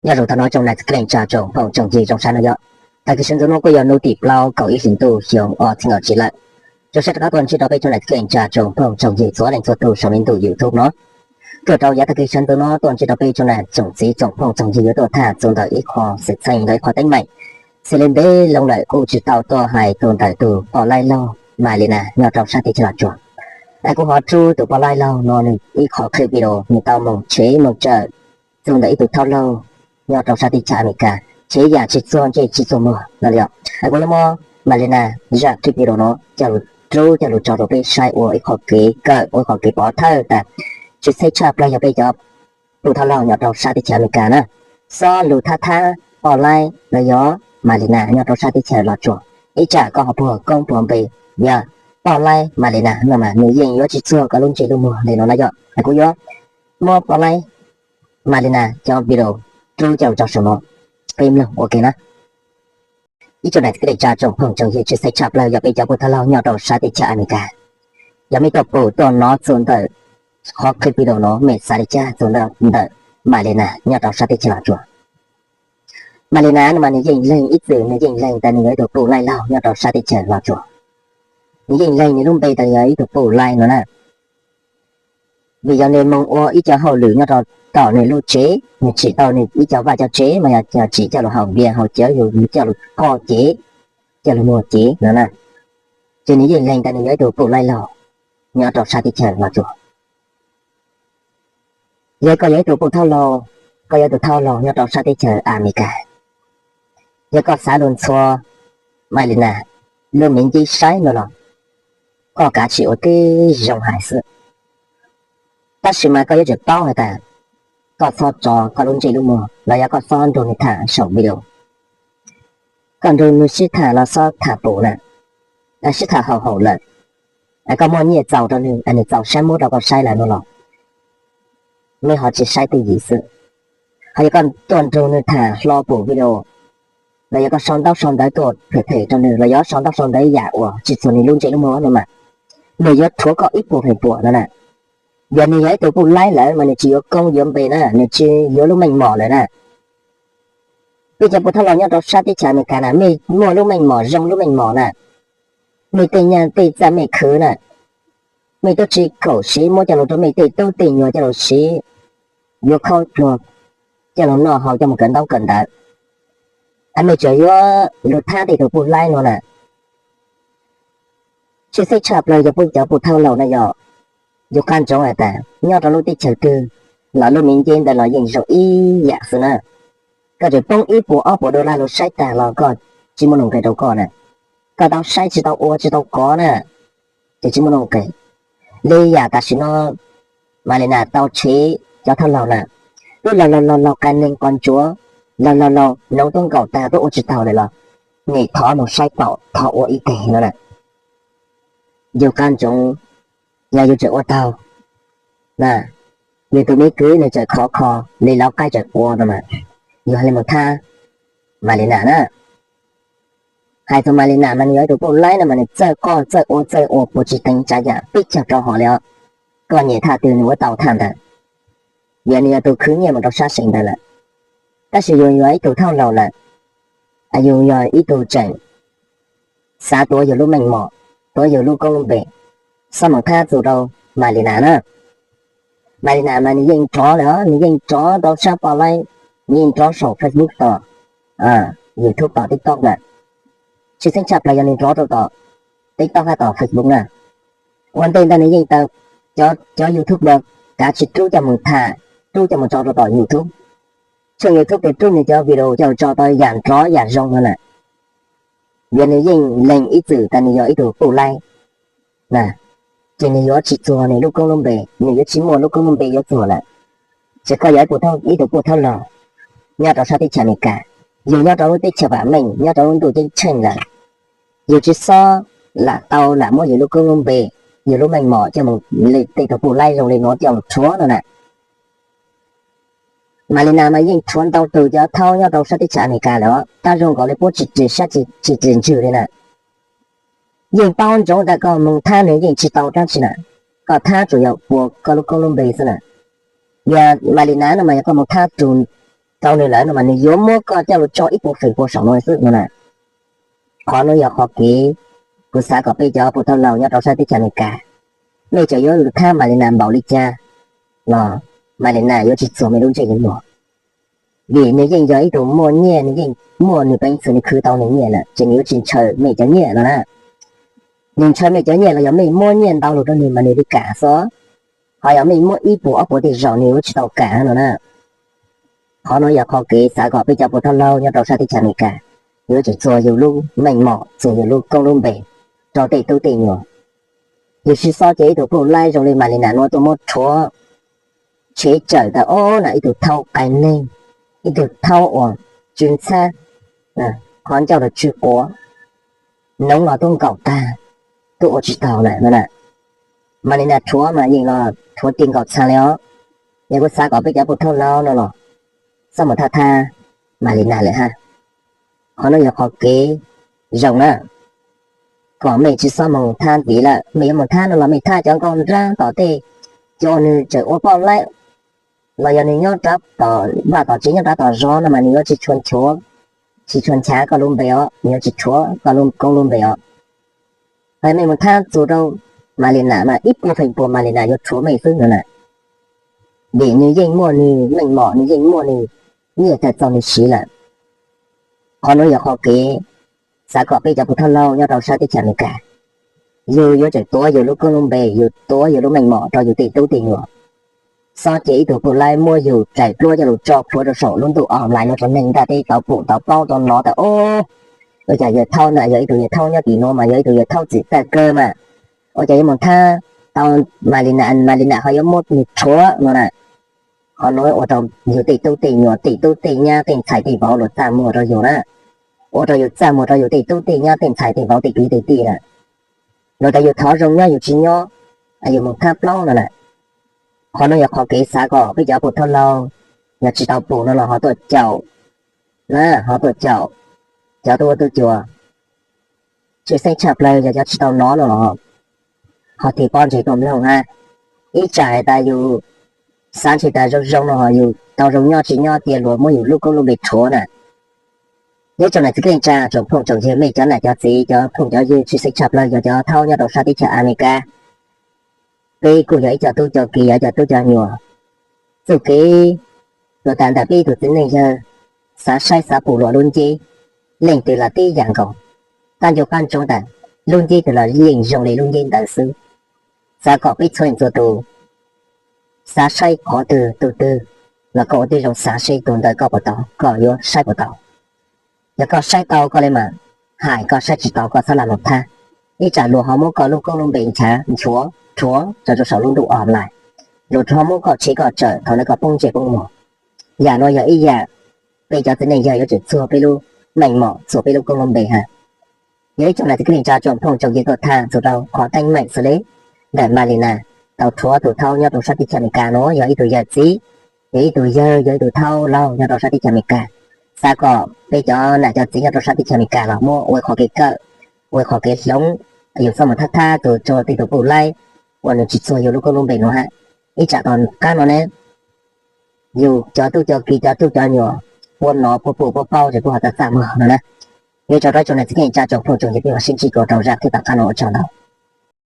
Nyob zoo tag nrho tsoom niam txiv kwv tij neej tsa tsoom phooj tsoom ywg zoo sab no yog, tag kis sawv ntxov no kuj yog hnub tim plaub kaum ib hlis ntuj xyoo ob txhiab kaum tsib lawm. Zoo sab rov qab tuaj ntsib rau peb tsoom niam txiv kwv tij neej tsa tsoom phooj tsoom ywg txhua leej txhua tus saum me ntuj YouTube no. Tuaj rau yav tag kis sawv ntxov no tuaj ntsib rau peb tsoom niam tsoom txiv tsoom phooj tsoom ywg yuav tuaj tham txog ntawm ib qho xwm txheej ntawm ib qho teeb meem. Xws li ntev loo lawm kuj tsis tau tuaj hais txog ntawm tus poj laib laug Malina nyob rau sab teb chaws Los Tsuas. Es kuv ho rub tus poj laib laug no nws ib qho clip video nws tau mus tshev mus tsawm txog ntawm ib tug thauj laug nyob rau sab teb chaws Amelikas, tshev yam tsis txuag ntsej tsis txuag muag no yog. Es kuv yuav muab Malina zaj clip video no coj lug rub coj lug tso rau peb saib ua ib qho kev kawm ua ib qho kev pov thawj tas tshwj xeeb tshaj plaws yog peb cov tub thauj laug nyob rau sab teb chaws Amelikas na, xob lug thab thab poj laib los yog Malina nyob rau sab teb chaws Los Tsuas. Ib tsam koj ho puag koob puag npe, yog poj laib Malina no mas nws yeej yuav tsis txuag koj lub ntsej lub muag li no na yog. Es kuv yuav muab poj laib Malina cov video rub coj lug tso saum no, peb mloog ua ke na. Ib tsoom niam txiv kwv tij neej tsa tsoom phooj tsoom ywg tshwj xeeb tshaj plaws yog peb cov tub thauj laug nyob rau sab teb chaws Amelikas, yog mej tuaj pum tuaj nov txog ntawm qhov clip video no mej xav li cas txog ntawm Malina nyob rau sab teb chaws Los Tsuas. Malina no mas nws yeej leeg ib txwm nws yeej leeg tas nws yog ib tug poj laib laug nyob rau sab teb chaws Los Tsuas. Nws yeej leeg nws lub npe tas yog ib tug poj laib no na, vim yog nws moog ua ib co hauj lwm nyob rau tom nws lub tsev, nws tsim tau nws ib co vaj co tsev mas yog tsim coj lug haus npias haus cawv, yug coj lug kho cev, coj lug muag cev no na. Ces nws yeej leeg tas nws yog ib tug poj laib laug nyob rau sab teb chaws Los Tsuas. Yog koj yog ib tug poj thauj laug, koj yog ib tug thauj laug nyob rau sab teb chaws Amelikas, yog koj xav lug ntxhua Malina lub miv ncib saib no los koj kav tsij ua tib zoo hais xwb. Tab sis mas koj yuav tsum paub hais tas koj txhob tso koj lub ntsej lub muag los yog koj txhob nrug nws tham saum video. Koj nrug nws sib tham los xob tham pum na, sib tham haum haum lawm, koj muaj nyiaj txaus rau nws, nws txaus saib muab rau koj saib lawm no los mej ho tsis saib twj ywm xwb. Ho yog koj tuaj nrug nws tham hlo pum video, los yog koj sau ntaub sau ntawv tuaj phem phem rau nws los yog sau ntaub sau ntawv yam uas tsis txuag nws lub ntsej lub muag no mas nws yuav rhuav koj ib puas feem pua no na. Yog nws yog ib tug poj laib lawm mas nws tsis yuav koob yuav npe na, nws tsis yuav lub meej mom lawm na. Peb cov poj thauj laug nyob rau sab teb chaws Amelikas na mej muaj lub meej mom zoo lub meej mom na, mej tej nyaj tej txaj mej khwv na, mej tub tsis kaum siv muab coj lug rau mej tej tub tej nyuam coj lug siv, yuav khaub dluag, coj lug noj haus coj mus kawm ntaub kawm ntawv, mej tseem yuav lug thab tej tug poj laib no na. Tshwj xeeb tshaj plaws yog peb cov poj thauj laug na yog, yus qab ntsoov has tas nyob rau lub teb chaws twg los lub miv nceb ntawd los yeej zoo ib yam xwb na. Koj tseem poob ib puas ob puas dollar los saib tag los koj tsis muaj nuj nqis rau koj na. Koj tau saib tsis tau ua tsis tau kov na, ces tsis muaj nuj nqis. Li yam tam sim no Malina tau tshev cov thauj laug na, twb laug laug laug laug qa neeg qos ntsuav, laug laug laug noov tub nkaus tag twb ua tsis taus lawm los nim thov mus saib taum thov ua ib teg no na. Yus qab ntsoov, yog yus tseem ua taug na, yus tus me kwv nws tseem khov kho li lawv qaib tseem ua no mas, yus hais li mus thab Malina na. Hais txog Malina mas nws yog ib tug poj laib no mas nws txawj qoj txawj ua txawj ua puas tsis teev tsav yam peb caug rau hom li os. Koj nyiam thaj twg nws ua tau thaj ntawd, yog nws yog tus khwv nyiaj mus rau sab seem ntawd lawm. Tab sis yus yog ib tug thauj laug lawm, yus yog ib tug tseem xav tuav yus lub meej mom, tuav yus lub koob lub npe, xob mus thab txug rau Malina na. Malina mas nws yeej nrov lawm, nws yeej nrov rau sab poj laib, nws yeej nrov saum Facebook tom, YouTube tom TikTok lawm. Tshwj xeeb tshaj plaws yog nws nrov rau tom TikTok hab tom Facebook na. Ua ntej ntawd nws yeej tau, cov YouTube los kav tsij rub coj mus tham, rub coj mus tso rau tom YouTube. Tshooj YouTube ces rub nws cov video coj tso tau yam nrov yam zoo no na. Yog nws yeej leeg ib txwm tas nws yog ib tug poj laib na, ces nws yuav tsis txuag nws lub koob lub npe, nws yuav tsis muaj lub koob lub npe yuav txuag lawm. Ces koj yog ib tug poj thauj laug nyob rau sab teb chaws Amelikas, yus nyob rau lub teb chaws vam meej, nyob rau lub ntuj ceeb tsheej lawm, yus tsis xob lam tau lam muab yus lub koob lub npe, yus lub meej mom coj mus li tej tug poj laib zoo li no coj mus rhuav no na. Malina mas yeej rhuav ntau tug cov thauj nyob rau sab teb chaws Amelikas lawm, tab zoo nkaus li puab tsis ris sab tsis ris ntswg li na. Yeej paub ntsoov tas koj mus thab nws yeej tsis tau dab tsi na, koj thab tsuas yog puas koj lub koob lub npe xwb na. Yog Malina no mas yog koj mus thab rug rau nws lawm no mas nws yuav muab koj coj los tso ib puas feem pua saum no xwb no na. Qhov no yog qhov kev kuv xav kom peb cov pus thauj laug nyob rau sab teb chaws Amelikas, mej tseem yuav lug thab Malina npaum li cas los Malina yuav tsis txuag mej lub ntsej lub muag. Vim nws yeej yog ib tug muaj nyiaj, nws yeej muaj nws peev xwm, nws khwv tau nws nyiaj lawm ces nws yuav tsis ntshaw mej cov nyiaj no na. Nws ntshaw mej cov nyiaj los yog mej muab nyiaj ntau lug rau nws mas nws li kam xwb, ho yog mej muab ib puas ob puas tej zaum nws yuav tsis tau kam no na. Qhov no yog qhov kev xav kom peb cov pus thauj laug nyob rau sab teb chaws Amelikas yuav tsum txuag yus lub meej mom, txuag yus lub koob lub npe rau tej tub tej nyuam. Yus sib xob ces ib tug puj laib zoo li Malina no tuaj muab rhuav tshev tsawm tas ob na, ib tug thaub qai neeg, ib tug thaub uas tsw ntxhab, qhov ncauj los tsw quav, noov los tuaj nkaum tag, tuaj ua tsis taus lawm no na. Malina rhuav mas yeej los rhuav ti nkaus txha li os. Yog kuv xav kom peb cov pus thauj laug no los xob mus thab thab Malina lawm hab. Qhov no yog qhov kev zoo na, kom mej tsis xob mus thab ntxiv lawm. Mej yuav mus thab no los mej thab cov nkauj nraug tom tej, cov nws tseem ua poj laib los yog nws nyob rab tom vaj tom tsev, nyob rab tom zos no mas nws yuav tsis tshua nchuav, tsis tshua nchav koj lub npe os, nws yuav tsis rhuav koj lub koob lub npe os. Hos mej mus thab txug rau Malina mas ib puas feem pua Malina yuav rhuav mej xwb no na. Vim nws yeej muaj nws meej mom, nws yeej muaj nws nyiaj tag txaus nws siv lawm. Qhov no yog qhov kev xav kom peb cov pus thauj laug nyob rau sab teb chaws Amelikas, yus yuav tsum tuav yus lub koob lub npe, yus tuav yus lub meej mom rau yus tej tub tej nyuam. Xob ces ib tug puj laib muab yus rais pluab coj lug tso plhuav rau saum lub ntuj online no rau neeg ntiaj teb tau pum tau paub tau hnov tas ua cas yawg thaub na yog ib tug yawg thaub nyob tim nuav mas yog ib tug yawg thaub txim txawj kawg mas, ua cas yuav mus thab tau Malina, Malina ho yuav muab nws rhuav no na. Qhov nuav ua rau yus tej tub tej nyuam, tej tub tej nyab, tej ntxhais tej vauv luag txaj muag rau yus na, ua rau yus txaj muag rau yus tej tub tej nyab, tej ntxhais tej vauv, tej kwv tej tij na. Luag tas yus thov zoo nyob yus tsis nyob, yus mus thab plaub no na. Qhov nuav yog qhov kev xav kom peb cov pus thauj laug yog tsis tau pum no los ho tuaj caum na, ho tuaj caum cov tub ua tub cua. Tshwj xeeb tshaj plawg yog cov tsis tau nov no los ho tig pob ntseg tuaj mloog hab. Ib tsam has tas yus xav ntshe tas zoo zoo no ho yus tau zoo nyob tsis nyob cia luag muab yus lub koob lub npe rhuav na. Nyob tsoom nam txiv kwv tij neej tsa, tsoom phooj tsoom ywg, mej cov nam cov txiv, cov phooj cov ywg, tshwj xeeb tshaj plawg yog cov thaub nyob rau sab teb chaws Amelikas. Peb kuj yog ib co tub co kiv, yog ib co tub co nyuam. Txuj kev luag tas ntawm peb ib tug txiv neej yawg xav saib xav pum luag lub nceeb, leej twg los tib yam nkaus. Qab nco qab ntsoov tas lub nceeb twg los yeej zoo li lub nceeb ntawd xwb. Xav kom peb txhua leej txhua tus xav saib qhov twg tus twg los koj ua tib zoo xav seb tus ntawd koj puas tau, koj yuav saib puas tau. Yog koj saib tau koj li mas hais, koj saib tsis tau koj txhob lam mus thab. Ib tsam luag ho muab koj lub koob lub npe nchav nchuav rhuav rau rau saum lub ntuj online, luag ho muab koj tshev koj tsawm thaum ntawd koj poob ntsej poob muag. Yam no yog ib yam peb cov txiv neej yawg yuav tsum txuag peb lub meej mom, txuag peb lub koob lub npe hab. Yog ib tsoom nam txiv kwv tij neej tsa, tsoom phooj tsoom ywg, tuaj tham txug rau qhov teeb meem xws li ntawm Malina tau rhuav tus thaub nyob rau sab teb chaws Amelikas no, yog ib tug yawm txiv, yog ib tug yawg, yog ib tug thaub laug nyob rau sab teb chaws Amelikas. Xav kom peb cov nam cov txiv nyob rau sab teb chaws Amelikas los muab ua qhov kev kawm, ua qhov kev hloov, yus txhob mus thab thab tus, rau tej tus puj laib uas nws tsis txuag yus lub koob lub npe no hab. Ib tsam tom qab no ne, yus cov tub cov kiv, cov tub cov nyuam puas nov puas pum puas paub ces puas ho txaj txaj muag no na. Nyob rau ib tsoom nam txiv kwv tij neej tsa, tsoom phooj tsoom ywg, peb mam sib ntsib dua rau zaj thib tom qab no, ua tsaug ntau.